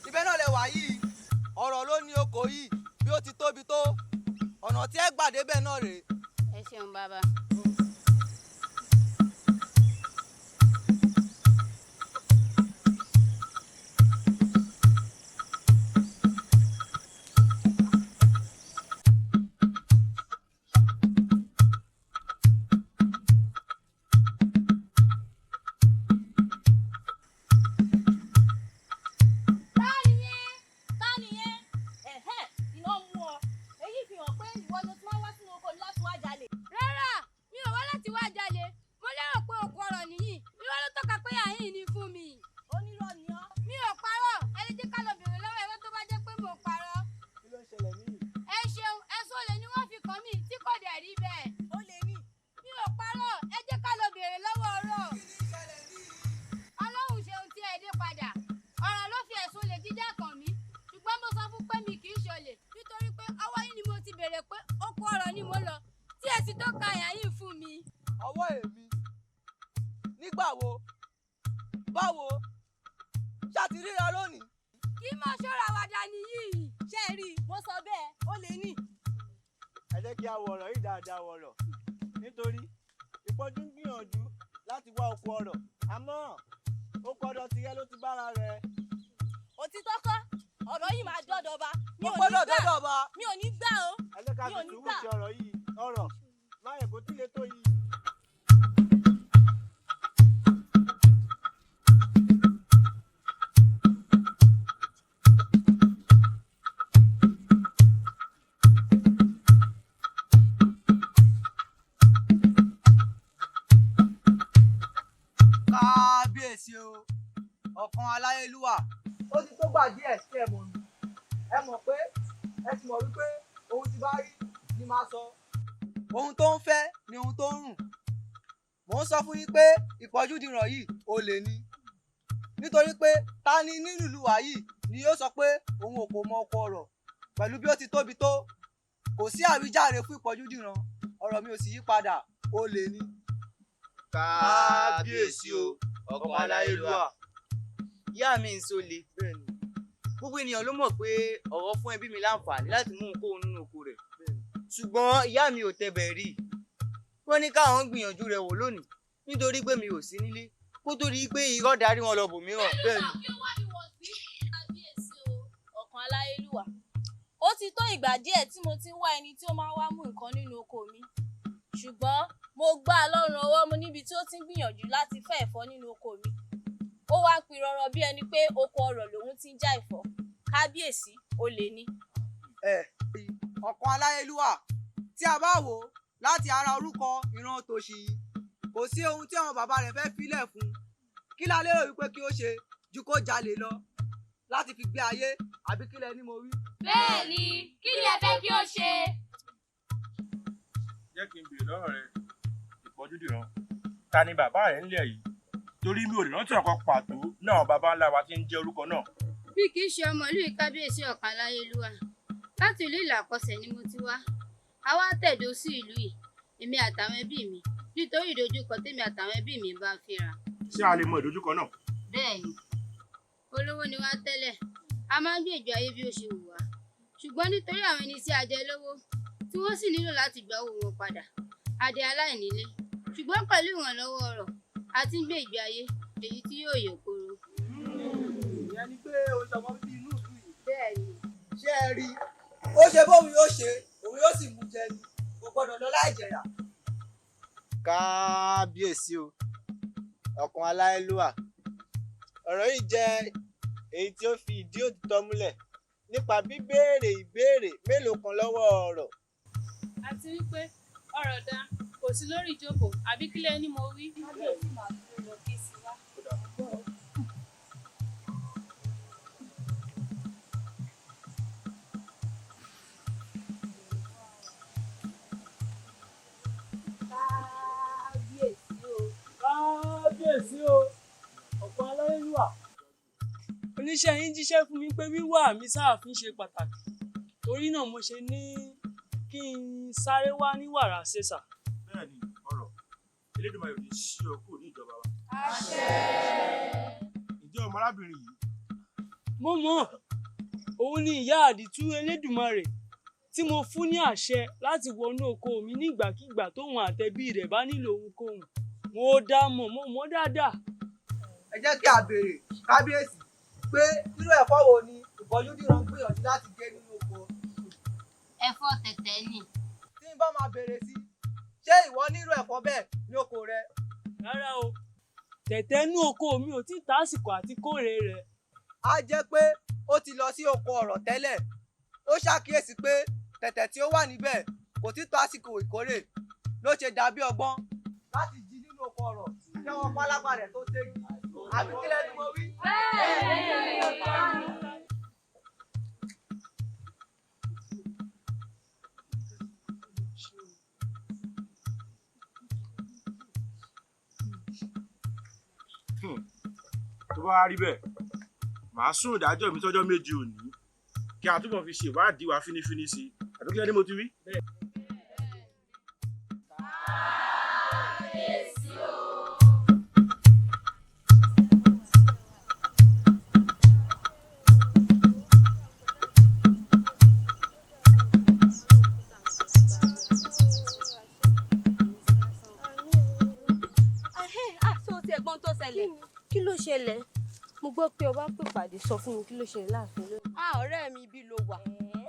ibẹ̀ náà lẹ wà yìí, ọ̀rọ̀ ló ní oko yìí bí ó ti tóbi tó, ọ̀nà tí ẹ gbà débẹ̀ náà rèé. Ẹ ṣeun bàbá. Ta nìyẹn? Ta nìyẹn? Ẹ̀hẹ́, iná mú ọ. Èyí fi hàn pé ìwọ ló ti máa wá sínú oko mi láti wá jalè. Rárá, mi ò wá láti wá jalè. Mo lérò pé oko ọ̀rọ̀ nìyí. Irọ́ ló tọ́ka pé àyín ni fún mi. Onírọ́ ni ọ́. Mi ò parọ́. Ẹ lè jẹ́ ká lọ bèrè lọ́wọ́ ẹ̀rọ tó bá jẹ́ pé mo parọ́. Kí ló ń ṣẹlẹ̀ níyì? Ẹ ṣeun, ẹ̀sùn olè ni wọ́n fi kàn mí tí kò dẹ̀ rí bẹ́ẹ̀. Olè ni. Mi ò parọ́. Ẹ jẹ́ ká lọ bèrè lọ́wọ́ ọ̀rọ̀. Ọlọ́run ṣeun tí ẹ dé padà. Ọ̀rọ̀ ló fi ẹ̀sùn olè jíjà kàn mí. Ṣùgbọ́n mo sọ fún pé mi kì í ṣolè nítorí pé ọwọ́ yín ni mo ti bèrè pé oko ọ̀rọ̀ ni mo lọ tí ẹ sì tọ́ka àyà yìí fún mi. Ọwọ́ èmi nígbà wo báwo ṣáà ti ríra lónìí. Kí máa ṣọ́ra àwàdà nìyí. Ṣé ẹ rí i? Mo sọ bẹ́ẹ̀, ó lè ní. Ẹ jẹ́ kí a wo ọ̀rọ̀ yìí dáadáa wọ̀rọ̀ nítorí ìpọ́njú ń gbìyànjú láti wá oko ọrọ̀, àmọ́ oko ọrọ̀ tirẹ̀ ló ti bára rẹ̀. Òtítọ́ kọ́, ọ̀rọ̀ yìí máa dọ́dọ̀ ọba. Mi Ó ò ní gbọ́dọ̀ gbà. dọ́dọ̀ ọba. Mi ò ní gbà o. Ẹ jẹ́ ká Mi fi ò ní sùúrù gbà. ṣe ọ̀rọ̀ yìí, ọ̀rọ̀ má yẹ kó tíle tó yìí. Kábíyèsí o, ọ̀kan aláyélúwà. Ó ti tó gbà díẹ̀ sí ẹ mọ̀ mi. Ẹ mọ̀ pé ẹ ti mọ̀ wípé ohun tí bá rí ni màá sọ. Ohun tó ń fẹ́ ni ohun tó ń rùn. Mò ń sọ fún yín pé ìpọ́júdìràn yìí olè ni. Nítorí pé ta ni nínú ìlú wa yìí ni yóò sọ pé òun ò kò mọ oko ọrọ̀ pẹ̀lú bí ó ti tóbi tó. Kò sí àwíjàre fún ìpọ́júdìràn, ọ̀rọ̀ mi ò sì yí padà, olè ni. Kábíyèsí o, ọ̀kan aláyélúwà. Ìyá mi ń sọlé. Gbogbo ènìyàn ló mọ̀ pé ọ̀rọ̀ fún ẹbí mi láǹfààní láti mú ohunkóhun nínú oko rẹ̀. Ṣùgbọ́n ìyá mi ò tẹbẹ̀ rí. Wọ́n ní káwọn gbìyànjú rẹ̀ wò lónìí nítorí pé mi ò sí nílé kó tó di pé irọ́ darí wọn lọ bòmíràn. Bẹ́ẹ̀ni. Kí ó wá mi wọ̀ sí. Aláyélúwà, ó ti tó ìgbà díẹ̀ tí mo ti ń wá ẹni tí ó máa wá mú nǹkan nínú oko mi. Ṣùgbọ́n mo gbá a lọ́rùn ọwọ́ mú níbi tí ó ti ń gbìyànjú láti fẹ́ ẹ̀fọ́ nínú oko mi. Ó wá ń pirọrọ bí ẹni pé oko ọrọ̀ lòun ti ń já ẹ̀fọ́. Kábíyèsí, olè ni. Ẹ ọ̀kan aláyélúwà, tí a bá wò ó láti ara orúkọ ìran tòṣì yìí, kò sí ohun tí àwọn bàbá rẹ̀ fẹ́ filẹ̀ fún un. Kí la lérò wípé kí ó ṣe ju kó jalè lọ láti fi gbé ayé, àbí kí lẹ ní mo wí? Bẹ́ẹ̀ ni, kí ni ẹ fẹ́ kí ó ṣe? Jẹ́ kí n béèrè lọ́rọ̀ rẹ, Ìpọ́njúdìran. Ta ni bàbá rẹ ńlẹ̀ yìí? Torí mi ò lè rántí ọ̀kan pàtó náà bàbá ńlá wa ti ń jẹ́ orúkọ náà. Bí kì í ṣe ọmọ ìlú yìí, kábíyèsí ọ̀kan aláyélúwà, láti ìlú Ìlàkọsẹ̀ ni mo ti wá. A wá tẹ̀dó sí ìlú yìí, èmi àtàwọn ẹbí mi, nítorí ìdojúkọ tèmi àtàwọn ẹbí mi bá fínra. Ṣé a lè mọ ìdojúkọ náà? Bẹ́ẹ̀ ni, olówó ni wá tẹ́lẹ̀, a máa ń gbé ìgbé ayé bí ó ṣe wù wá. Ṣùgbọ́n nítorí àwọn ẹni tí a jẹ lówó, tí wọ́n sì nílò láti gba owó wọn padà, a di aláìnílé. Ṣùgbọ́n pẹ̀lú ìrànlọ́wọ́ ọrọ̀, a ti ń gbé ìgbé ayé èyí tí yóò yè kooro. Ìyẹn ni pé o ṣọmọ bíbí inú ìlú yìí. Bẹ́ẹ̀ ni. Ṣé ẹ rí i? Ó ṣe bóun yóò ṣe, òun yóò sì mú jẹ ni, kò gbọdọ̀ lọ láì jẹ̀yà. Kábíyèsí o, ọ̀kan aláyélúwà, ọ̀rọ̀ yìí jẹ́ èyí tí ó fi ìdí òtítọ́ múlẹ̀ nípa bíbéèrè ìbéèrè mélòó kan lọ́wọ́ ọ̀rọ̀. Àti wípé ọ̀rọ̀ dá kò sí lórí ìjókòó, àbí kílẹ̀ ni mo wí. Kábíyèsí máa tó lọ ké sí wa. Kábíyèsí o. Kábíyèsí o, ọ̀pọ̀ aláyélúwà. Oníṣẹ́ yín jíṣẹ́ fún mi pé wíwá mi sáàfin ṣe pàtàkì. Torí náà mo ṣe ní kí n sáré wá ní wàrà ṣẹṣà. Bẹ́ẹ̀ni, ọ̀rọ̀ Elédùmarè ò ní ṣí ọ kúrò ní ìjọba wa. Ǹjẹ́ ọmọ arábìnrin yìí? Mo mọ̀, òun ni ìyá àdìtú Elédùmarè tí mo fún ní àṣẹ láti wọnú oko mi nígbàkigbà tóun àtẹbí rẹ̀ bá nílò ohunkóhun. Mo dá mọ̀, mo mọ̀ dáadáa. Ẹ jẹ́ kí a béèrè kábíyèsí pé irú ẹ̀fọ́ wo ni Ìpọ́njúdìran ń gbìyànjú láti gé nínú oko? Ẹ̀fọ́ tẹ̀tẹ̀ ni. Tí n bá máa béèrè sí, ṣé ìwọ ní irú ẹ̀fọ́ bẹ́ẹ̀ ní oko rẹ? Rárá o, tẹ̀tẹ̀ inú oko mi ò tí ì tásìkò àti kórè rẹ̀. Á jẹ́ pé ó ti lọ sí oko ọ̀rọ̀ tẹ́lẹ̀. Ó ṣàkíyèsí pé tẹ̀tẹ̀ tí ó wà níbẹ̀ kò tí tó àsìkò ìkórè ló ṣe dàbí ọgbọ́n láti jí nínú oko ọ̀rọ̀ kí wọ́n pálábá rẹ̀ tó ségi. Àbí kílẹ̀ ni mo wí? Tó bá wá rí bẹ́ẹ̀, màá sún ìdájọ́ mi sọ́jọ́ 7 òní kí a túbọ̀ fi ṣe ìwádìí wa fínífíní sí i. Àbí kílẹ̀ ni mo ti wí? Kábíyèsí o. Ṣé o ti ẹ̀gbọ́n tó ṣẹlẹ̀? Kí ló ṣẹlẹ̀? Mo gbọ́ pé ọba pè pàdé, sọ fún mi kí ló ṣẹlẹ̀ láàfin lónìí. A ọ̀rẹ́ mi, ibi ló wà.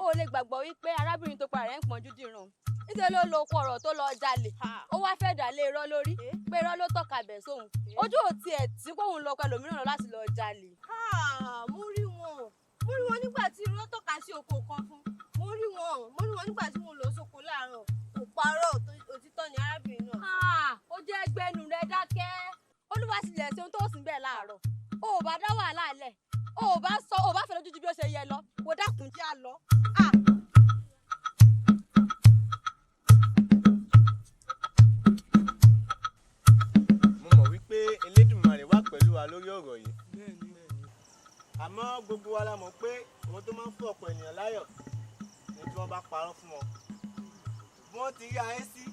O ò lè gbàgbọ́ wípé arábìnrin tó pa rẹ̀ ń Pọ́njúdìran. Níṣẹ́ ló lo oko ọ̀rọ̀ tó lọ jalè. Ó wá fẹ́ dà lé irọ́ lórí pé irọ́ ló tọ́ka bẹ̀ sóhun. Ojú ò tiẹ̀ tí kóhun lọ pẹ̀lú mìíràn lọ láti lọ jalè. Mo rí wọn. Mo rí wọn nígbà tí irọ́ tọ́ka sí oko kan fún. Mo rí wọn. Mo rí wọn nígbà tí mo lọ sóko láàárọ̀. Kò parọ́, òtítọ́ ni arábìnrin náà. Ó jẹ́ ẹgbẹ́nu rẹ dákẹ́. Olúwa tilẹ̀ ṣe ohun tó sì ń bẹ̀ láàárọ̀. O ò bá dá wàhálà lẹ̀. O ò bá sọ, o ò bá fẹ́ lójú ju bí ó ṣe yẹ lọ. Kò dákun jẹ́ á lọ. Mo mọ̀ wípé Elédùmarè wà pẹ̀lú wa lórí ọ̀rọ̀ yìí. Àmọ́ gbogbo wa la mọ̀ pé ohun tó máa ń fún ọ̀pọ̀ ènìyàn láyọ̀ ni tí wọ́n bá parọ́ fún wọn. Bí wọ́n ti rí ayé sí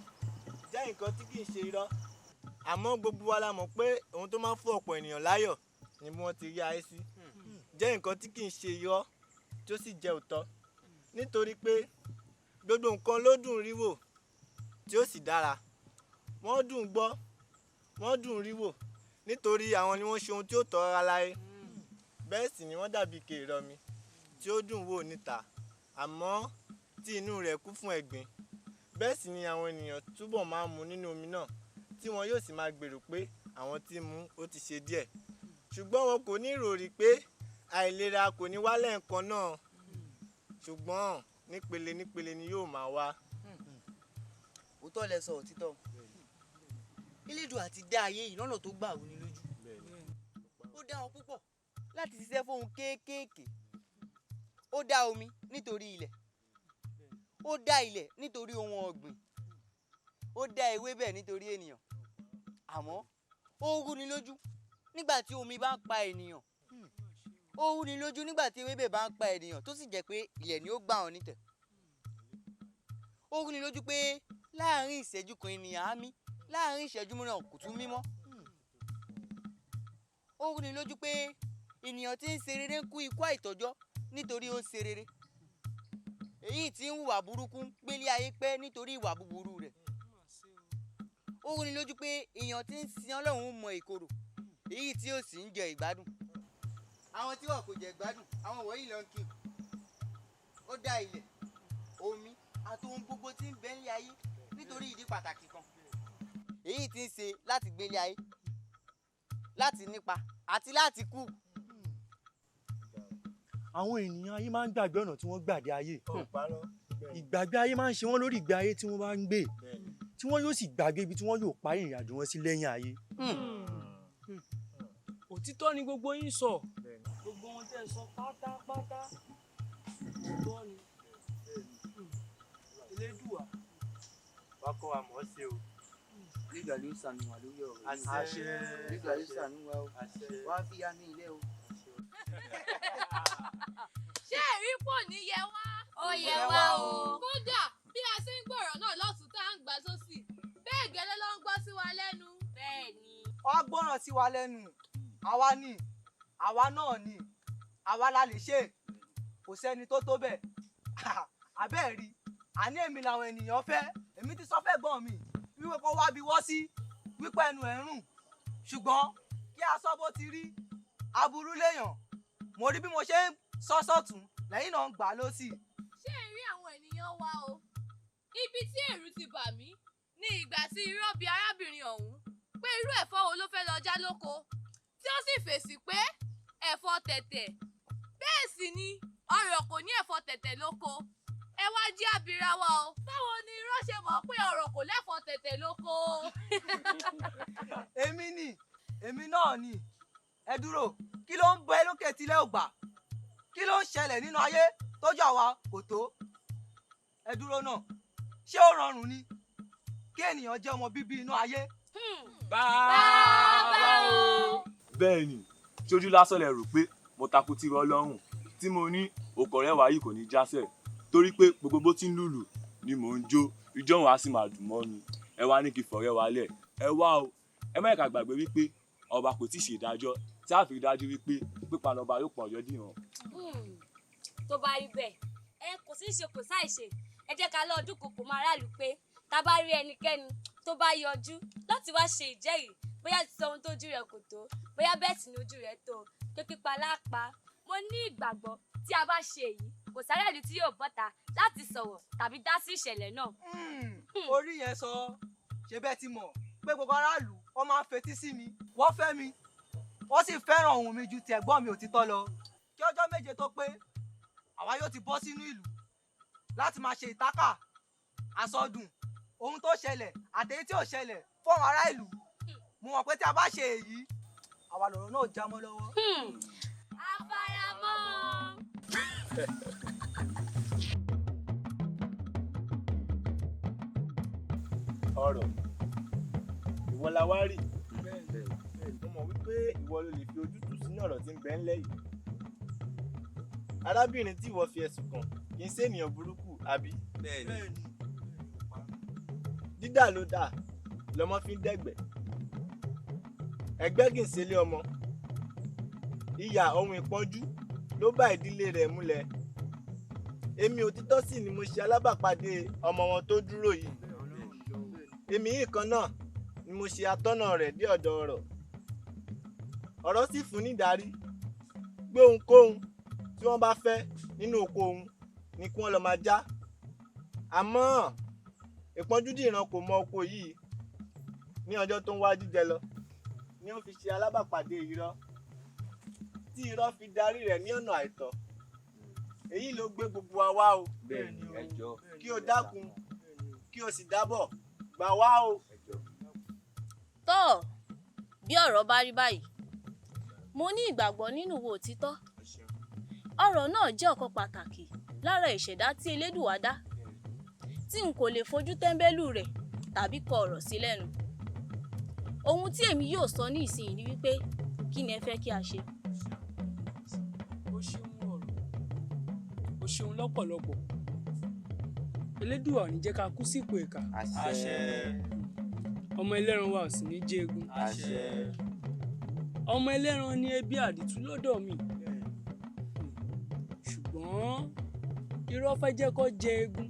jẹ́ nǹkan tí kì í ṣe irọ́. Àmọ́ gbogbo wa la mọ̀ pé ohun tó máa ń fún ọ̀pọ̀ ènìyàn láyọ̀ ni bí wọ́n ti rí ayé sí jẹ́ nǹkan tí kì í ṣe irọ́ tí ó sì jẹ́ òótọ́. Nítorí pé gbogbo nǹkan ló dùn rí wò tí ó sì dára. Wọ́n dùn gbọ́, wọ́n dùn rí wò nítorí àwọn ni wọ́n ṣe ohun tí ó tọ́ rárá láyé. Bẹ́ẹ̀ sì ni wọ́n dàbí ike ìrọ̀mi tí ó dùn wò níta àmọ́ tí inú rẹ̀ kún fún ẹ̀gbin. Bẹ́ẹ̀ sì ni àwọn ènìyàn túbọ̀ máa ń mu nínú omi náà tí wọn yóò sì máa gbèrò pé àwọn tí ń mu ó ti ṣe díẹ̀. Ṣùgbọ́n wọn kò ní ìròrí pé àìlera kò ní wá lẹ́ẹ̀kan náà, ṣùgbọ́n nípele nípele ni yóò máa wá. Òótọ́ lẹ sọ òtítọ́. Elédùà ti dá ayé yìí lọ́nà tó gbà wúni lójú. Ó dá wọn púpọ̀ láti ṣiṣẹ́ fóun kéékèèké. Ó dá omi nítorí ilẹ̀. Ó dá ilẹ̀ nítorí ohun ọ̀gbìn. Ó dá ewébẹ̀ nítorí ènìyàn. Àmọ́ ó rúni lójú nígbà tí omi bá ń pa ènìyàn. Ó rúni lójú nígbà tí ewébẹ̀ bá ń pa ènìyàn tó sì jẹ́ pé ilẹ̀ ni ó gbà wọ́n nítẹ̀. Ó rúni lójú pé láàárín ìṣẹ́jú kan ènìyàn á mí, láàárín ìṣẹ́jú mìíràn kò tún mí mọ́. Ó rúni lójú pé ènìyàn tí ń ṣe rere ń kú ikú àìtọ́jọ́ nítorí ó ń ṣe rere. Èyí tí ń hùwà burúkú ń gbélé ayé pẹ́ nítorí ìwà búburú rẹ̀. Ó rúni lójú pé èèyàn tí ń sin Ọlọ́run mọ ìkorò, èyí tí ó sì ń jẹ ìgbádùn. Àwọn tí wọn kò jẹ ìgbádùn, àwọn wọ̀nyí ló ń kí. Ó dá ilẹ̀, omi àti ohun gbogbo tí ń bẹ ní ayé nítorí ìdí pàtàkì kan. Èyí tí ń ṣe láti gbélé ayé, láti nípa àti láti kú. Àwọn ènìyàn ayé máa ń gbàgbé ọ̀nà tí wọ́n gbà dé ayé. Ìgbàgbé ayé máa ń ṣe wọ́n lórí ìgbé ayé tí wọ́n bá ń gbé, tí wọ́n yóò sì gbàgbé ibi tí wọ́n yóò parí ìrìn àjò wọn sí lẹ́yìn ayé. Òtítọ́ ni gbogbo yín sọ. Gbogbo ohun tẹ́ ẹ sọ pátápátá òótọ́ ni. Elédùà. Wá kọ́ wa mọ̀ ọ́ ṣe o. Elédùà ló ṣàánú wa lórí ọ̀rọ̀ yìí. Àṣẹ. Elédùà ló ṣàánú wa o. Wá fi yá ní ilé o. Ṣé ẹ̀rí pò ní yẹ wá? Ó yẹ wá o. Kódà bí a ṣe ń gbọ̀rọ̀ náà lọ́tùn tá à ń gbà sósì, bẹ́ẹ̀ gẹ́lẹ́ ló ń gbọ́ sí wa lẹ́nu. Bẹ́ẹ̀ni. Ó gbọ́ràn sí wa lẹ́nu. Àwa ni, àwa náà ni, àwa la lè ṣe. Kò sẹ́ni tó tó bẹ́ẹ̀. Àbẹ́ẹ̀ rí, àní èmi làwọn ènìyàn fẹ́. Èmi ti sọ fẹ́ gbọ́n mi wípé kó wá bí wọ́ sí, wípé ẹnu ẹ̀ ń rùn. Ṣùgbọ́n kí a sọ bó ti rí, aburú léèyàn. Mo rí bí mo ṣe ń sọ sọ́tún lẹ́yìn náà ń gbà lósì. Ṣé ẹ rí àwọn ènìyàn wa o? Ibi tí ẹ̀rù ti bà mí ní ìgbà tí irọ́ bi arábìnrin ọ̀hún pé irú ẹ̀fọ́ wo ló fẹ́ lọ já lóko, tí ó sì fèsì pé ẹ̀fọ́ tẹ̀tẹ̀. Bẹ́ẹ̀ sì ni ọ̀rọ̀ kò ní ẹ̀fọ́ tẹ̀tẹ̀ lóko. Ẹ wá jí abira wa o. Báwo ni irọ́ ṣe mọ̀ pé ọ̀rọ̀ kò lẹ́fọ́ tẹ̀tẹ̀ lóko? Èmi ni, èmi náà ni. Ẹ dúró, kí ló ń bẹ lókè tilẹ̀ ò gbà? Kí ló ń ṣẹlẹ̀ nínú ayé tójú àwa kò tó? Ẹ dúró náà, ṣé ó rọrùn ni kí ènìyàn jẹ́ ọmọ bíbí inú ayé? Bàbá o. Bẹ́ẹ̀ ni, ṣojú lásán lẹ rò pé mo takú tí rọ lọ́rùn tí mo ní òkò rẹ̀ wá yìí kò ní jásẹ̀ torí pé gbogbo bó ti ń lùlù ni mò ń jó, ijó òun á sì máa dùn mọ́ mi. Ẹ wá ní kí fọ̀rẹ́ wa lẹ̀. Ẹ wá o, ẹ má ìka gbàgbé wípé ọba kò tíì ṣe ìdájọ́ tí a fi dájú wípé pípa lọba yóò pọ̀ ọjọ́ dìran. Tó bá rí bẹ́ẹ̀, ẹ kò sí ṣe kò sáì ṣe. Ẹ jẹ́ ká lọ́ọ́ dúnkokò mọ́ aráàlú pé tá a bá rí ẹnikẹ́ni tó bá yọjú láti wá ṣe ìjẹ́rìí bóyá ti sọ ohun tójú rẹ̀ kò tó, bóyá bẹ́ẹ̀ sì ni ojú rẹ̀ tó, pé pípa lápá. Mo ní ìgbàgbọ́ tí a bá ṣe èyí, kò sáràlú tí yóò bọ́ta láti sọ̀rọ̀ tàbí dá sí ìṣẹ̀lẹ̀ náà. Orí yẹn sọ, ṣe bẹ́ẹ̀ ti mọ̀ pé gbogbo aráàlú wọ́n máa ń fetí sí mi, wọ́n fẹ́ mi, wọ́n sì fẹ́ràn ohùn mi ju ti ẹ̀gbọ́n mi òtítọ́ lọ. Kí ọjọ́ méje tó pé, àwa yóò ti bọ́ sínú ìlú láti máa ṣe ìtákà, àsọdùn, ohun tó ṣẹlẹ̀ àtèyí tí ò ṣẹlẹ̀ fún àwọn ará ìlú. Mo mọ̀ pé tí a bá ṣe èyí, àwa lọ̀rọ̀ náà já mọ́ lọ́wọ́. Àfaramọ́. Ọ̀rọ̀ ìwọ la wá rí. Mo mọ̀ wípé ìwọ ló lè fi ojútùú sínú ọ̀rọ̀ tí ń bẹ ńlẹ̀ yìí. Arábìnrin tí ìwọ fi ẹ̀sùn kàn kì í ṣe ènìyàn burúkú, àbí? Bẹ́ẹ̀ni. Dídà ló dà lọmọ fi ń dẹ̀gbẹ́. Ẹgbẹ́ kì í ṣe ilé ọmọ. Ìyà ohun ìpọ́njú ló bá ìdílé rẹ̀ múlẹ̀. Èmi òtítọ́ sì ni mo ṣe alábàápàdé ọmọ wọn tó dúró yìí. Èmi yìí kan náà ni mo ṣe atọ́nà rẹ̀ dé ọ̀dọ̀ ọ̀rọ̀. Ọ̀rọ̀ sì fún ní ìdarí pé ohunkóhun tí wọ́n bá fẹ́ nínú oko òun ni kí wọ́n lọ máa já. Àmọ́ Ìpọ́njúdìran kò mọ oko yìí. Ní ọjọ́ tó ń wá jíjẹ lọ ni ó fi ṣe alábàpàdé irọ́ tí irọ́ fi darí rẹ̀ ní ọ̀nà àìtọ́. Èyí ló gbé gbogbo wa wá o. Kí o dákun, kí o sì dábọ̀ gbà wá o. Tọ́ bí ọ̀rọ̀ bá rí báyìí, mo ní ìgbàgbọ́ nínú ìwọ òtítọ́. Ọ̀rọ̀ náà jẹ́ ọ̀kan pàtàkì lára ìṣẹ̀dá tí Elédùwà dá, tí n kò lè fojú tẹ́ńbẹ́lú rẹ̀ tàbí kọ ọ̀rọ̀ sí lẹ́nu. Ohun tí èmi yóò sọ ní ìsinyìí ni wípé kí ni ẹ fẹ́ kí a ṣe? O ṣeun ọ̀rọ̀, o ṣeun lọ́pọ̀lọpọ̀. Elédùà ò ní jẹ́ ká kú sípò ìkà. Àṣẹ. Ọmọ ẹlẹ́ran wa ò sì ní jẹ eegun. Àṣẹ. Ọmọ ẹlẹ́ran ni ẹbí àdìtú lọ́dọ̀ mi. Ṣùgbọ́n irọ́ fẹ́ jẹ́ kó jẹ eegun.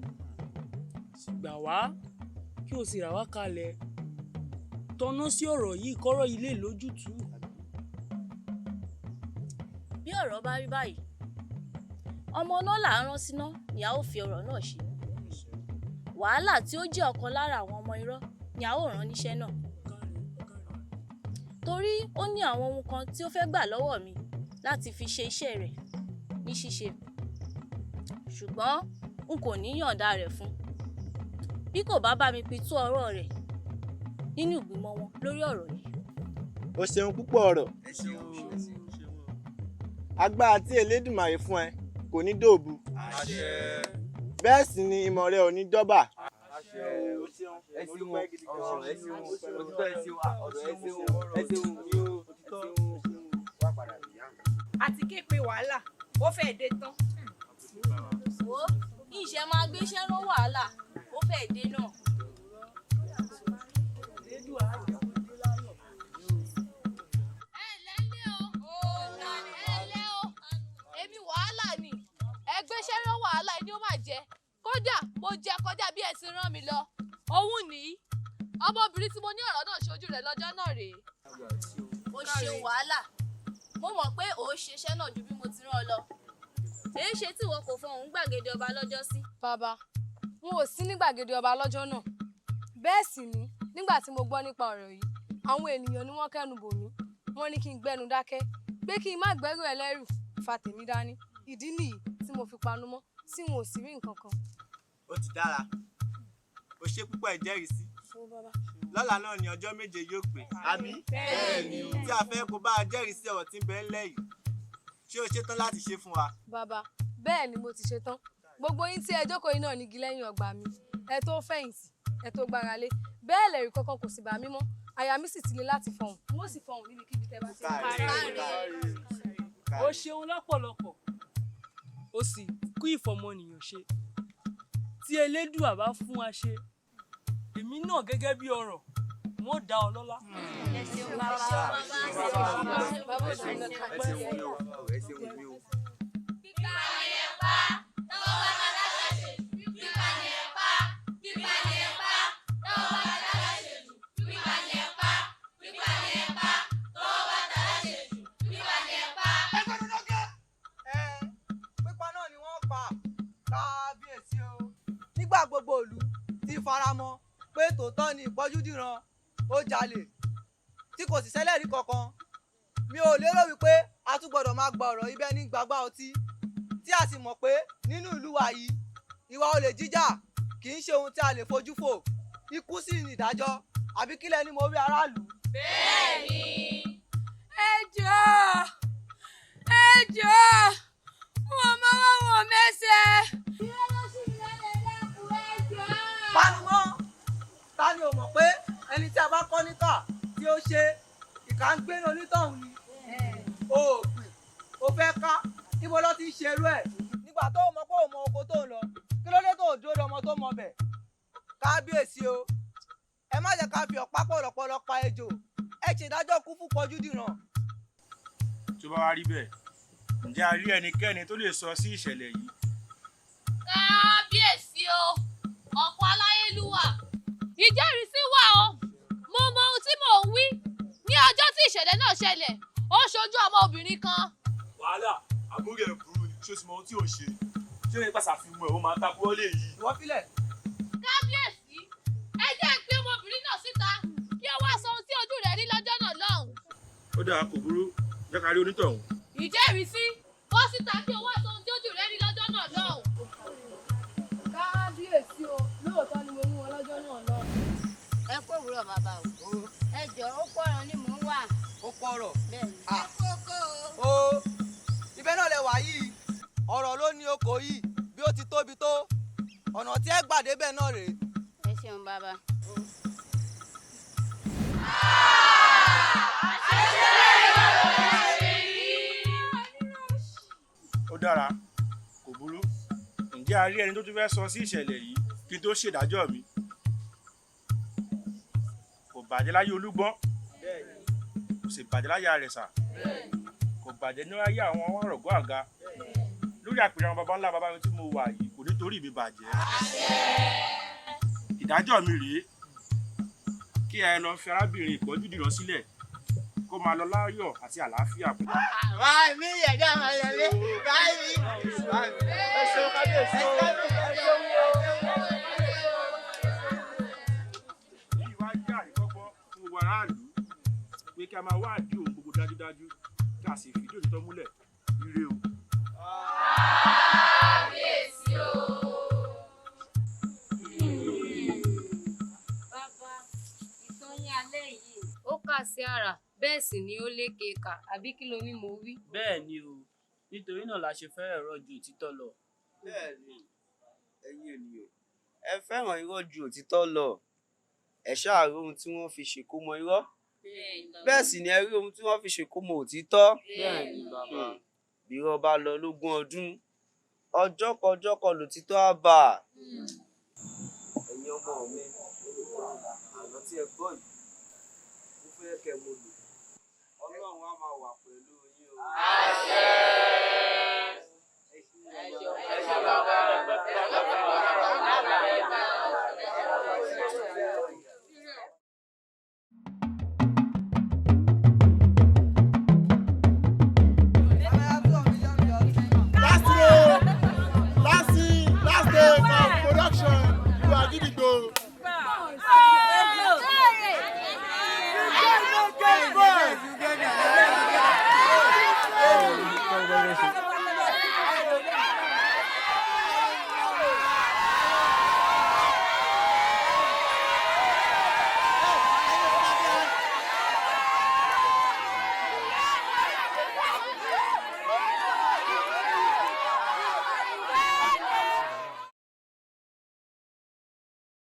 Gbà wá kí o sì rà wá kalẹ̀. Tọ́ná sí ọ̀rọ̀ yìí kọ́rọ̀ yìí lè lójútùú. Bí ọ̀rọ̀ bá rí báyìí, ọmọ náà là ń rán síná ni a ó fi ọ̀rọ̀ náà ṣe. Wàhálà tí ó jẹ́ ọ̀kan lára àwọn ọmọ irọ́ ni a ó rán níṣẹ́ náà. Torí ó ní àwọn ohun kan tí ó fẹ́ gbà lọ́wọ́ mi láti fi ṣe iṣẹ́ rẹ̀ ní ṣíṣe. Ṣùgbọ́n n kò ní yọ̀ǹda rẹ̀ fún un bí kò bá bá mi pitú ọ̀rọ̀ rẹ̀ nínú ìgbìmọ̀ wọn lórí ọ̀rọ̀ yìí. O ṣeun púpọ̀ ọ̀rọ̀. Agbára tí Elédùmarè fún ẹ kò ní dòbu. Bẹ́ẹ̀ sì ni ìmọ̀ rẹ ò ní dọ́bà. Ẹ ṣeun ọ̀rọ̀, ẹ ṣeun òtítọ́, ẹ ṣeun ọ̀rọ̀, ẹ ṣeun, ẹ ṣeun mi o, òtítọ́. Àti ké pe wàhálà ó fẹ́ẹ̀ dé tán. Wo ìṣe máa gbéṣẹ́ rán wàhálà ó fẹ́ẹ̀ dé náà. Ẹ o, èmi wàhálà ni ẹ gbéṣẹ́ rán wàhálà ni ó máa jẹ. Kódà mo jẹ kọjá bí ẹ ti rán mi lọ. Òun nìyí, ọmọbìnrin tí mo ní ọ̀rọ̀ náà ṣojú rẹ̀ lọ́jọ́ náà rèé. O ṣeun wàhálà, mo mọ̀ pé ò ń ṣiṣẹ́ náà ju bí mo ti rán ọ lọ. Èé ṣe tí ìwọ kò fọhùn gbàgede ọba lọ́jọ́ sí? Bàbá, n ò sí ní gbàgede ọba lọ́jọ́ náà. Bẹ́ẹ̀ sì ni nígbà tí mo gbọ́ nípa ọ̀rọ̀ yìí, àwọn ènìyàn ni wọ́n kẹ́nu bò mí. Wọ́n ní kí n gbẹ́nu dákẹ́, pé kí n má gbẹ́rù ẹlẹ́rù fa tèmi dání. Ìdí nìyí tí mo fi panu mọ́, tí n ò sì rí nǹkan kan. Ó ti dára. O ṣe púpọ̀ ìjẹ́rìísí. Lọ́la náà ni ọjọ́ méje yóò pé. Àbí? Bẹ́ẹ̀ni. Tí a fẹ́ kó bá a jẹ́rìí sí ọ̀rọ̀ tí ń bẹ ńlẹ̀ yìí. Ṣé o ṣetán láti ṣe fún wa? Bàbá, bẹ́ẹ̀ ni mo ti ṣetán. Gbogbo yín tí ẹ jókòó yìí náà nígi lẹ́yìn ọgbà mi. Ẹ tó fẹ̀yìntì, ẹ tó gbára lé. Bẹ́ẹ̀ lẹ̀rí kankan kò sì bà mí mọ́. Àyà mi sì ti le láti fọhùn. N ó sì fọhùn níbikíbi tẹ́ bá ti rí. O ṣeun lọ́pọ̀lọpọ̀, o sì kú ìfọmọnìyàn ṣe. Tí Elédùà bá fún wa ṣe, èmi náà gẹ́gẹ́ bí ọrọ̀, n ó dá ọ lọ́lá. Ẹ ṣeun mi o, ẹ ṣeun mi o. Pípa náà ni wọ́n pa, kábíyèsí o. Nígbà gbogbo ìlú ti faramọ́ pé tòótọ́ ni Ìpọ́njúdìran ó jalè tí kò sì sẹ́lẹ̀rí kankan. Mi ò lérò wípé a tún gbọ́dọ̀ máa gba ọ̀rọ̀ ibẹ̀ ní gbàgbá ọtí, tí a sì mọ̀ pé nínú ìlú wa yìí ìwà olè jíjà kì í ṣe ohun tí a lè fojú fò. Ikú sì ni ìdájọ́. Àbí kílẹ̀ ni mo wí aráàlú? Bẹ́ẹ̀ni. Ẹ jọ̀ọ́, ẹ jọ̀ọ́, wọn máa wá wọn mẹ́sẹ̀. Panumọ́, ta ni ò mọ̀ pé ẹni tí a bá kọ́ níkà tí ó ṣe ìkà ń gbénu onítọ̀hún ni? O ò gbìn, o fẹ́ ká, níbo ló ti ń ṣerú ẹ̀? Nígbà tó o mọ̀ pé o mọ oko tó ń lọ, kí ló dé tó o dúró de ọmọ tó mọ bẹ̀? Kábíyèsí o, ẹ má jẹ́ ká fi ọ̀pá pọ̀lọpọ̀lọ pa ejò, ẹ ṣèdájọ́ kú fún Pọ́njúdìran. Tó bá wá rí bẹ́ẹ̀, ǹjẹ́ a rí ẹnikẹ́ni tó lè sọ sí ìṣẹ̀lẹ̀ yìí? Kábíyèsí o, ọ̀pọ̀ aláyélúwà. Ìjẹ́rìísí wà o, mo mọ ohun tí mò ń wí. Ní ọjọ́ tí ìṣẹ̀lẹ̀ náà ṣẹlẹ̀, ó ṣojú ọmọbìnrin kan. Wàhálà, àbúrò ẹ̀ burú ni. mọ ohun tí ò ń ṣe. Ṣé o lè pàṣẹ àfihàn ẹ̀ ó máa takú ọ́ lè yí. Ìwọ fílẹ̀. Kábíyèsí, ẹ jẹ́ ń pé ọmọbìnrin náà síta kí ó wá sọ ohun tí ojú rẹ̀ rí lọ́jọ́ náà lọ́hùn. Ó dáa, kò burú, jẹ́ ká rí onítọ̀hún. Ìjẹ́rìísí, bọ́ síta kí o wá sọ ohun tí ojú rẹ̀ rí lọ́jọ́ náà lọ́hùn. Kábíyèsí o, lóòótọ́ ni mo mú wọn lọ́jọ́ náà lọ. Ẹ kú òwúrọ̀ bàbá o. Ẹ jọ̀ọ́, ó pọ̀rọ̀ ni mò ń wà. Ó pọ̀rọ̀. Bẹ́ẹ̀ni. O ibẹ̀ náà lẹ wà yìí, ọ̀rọ̀ ló ní oko yìí bí ó ti tóbi tó, ọ̀nà tí ẹ gbà débẹ̀ náà rèé. Ẹ ṣeun bàbá. Ó dára, kò burú. Ǹjẹ́ a rí ẹni tó tún fẹ́ sọ sí ìṣẹ̀lẹ̀ yìí kí n tó ṣèdájọ́ mi? Kò bàjẹ́ láyé Olúgbọ́n, kò sì bàjẹ́ láyé Àrẹ̀sà, kò bàjẹ́ ní ayé àwọn ọ̀rọ̀gọ́ àga. Lórí àpèrè àwọn baba ńlá baba mi tí mo wà yìí, kò ní torí mi bàjẹ́. Ìdájọ́ mi rèé, kí ẹ lọ fi arábìnrin Ìpọ́njúdìran sílẹ̀ kó máa lọ láyọ̀ àti àlàáfíà. Wá mi yẹ̀dá máa lọlé, wá mi. Ẹ ṣeun kábíyèsí o. Èyí wá jẹ́ àríkọ́gbọ́n fún gbogbo aráàlú pé kí a máa wádìí ohun gbogbo dájúdájú kí a sì fìdí òtítọ́ múlẹ̀. Ire o. Kábíyèsí o. Bàbá, ìtàn yín alẹ́ yìí ó kà sí àrà, bẹ́ẹ̀ sì ni ó lékeka, àbí kí lo ní mo wí? Bẹ́ẹ̀ ni o, nítorí náà la ṣe fẹ́ràn irọ́ ju òtítọ́ lọ. Bẹ́ẹ̀ ni, ẹ̀yin ènìyàn, ẹ fẹ́ràn irọ́ ju òtítọ́ lọ. Ẹ ṣáà rí ohun tí wọ́n fi ṣèkómọ irọ́, bẹ́ẹ̀ sì ni ẹ rí ohun tí wọ́n fi ṣèkómọ òtítọ́. Bẹ́ẹ̀ ni bàbá. Bí irọ́ bá lọ lógún ọdún, ọjọ́kọjọ́kọ lòtítọ́ á bà á. Ẹ̀yin ọmọ mi, àlọ́ tí ẹ gbọ́ yìí, mo fẹ́ kẹ́ mo lò. Ọlọ́run á máa wà pẹ̀lú yín o. Last row, last scene, last day of production, you are Agidigbo.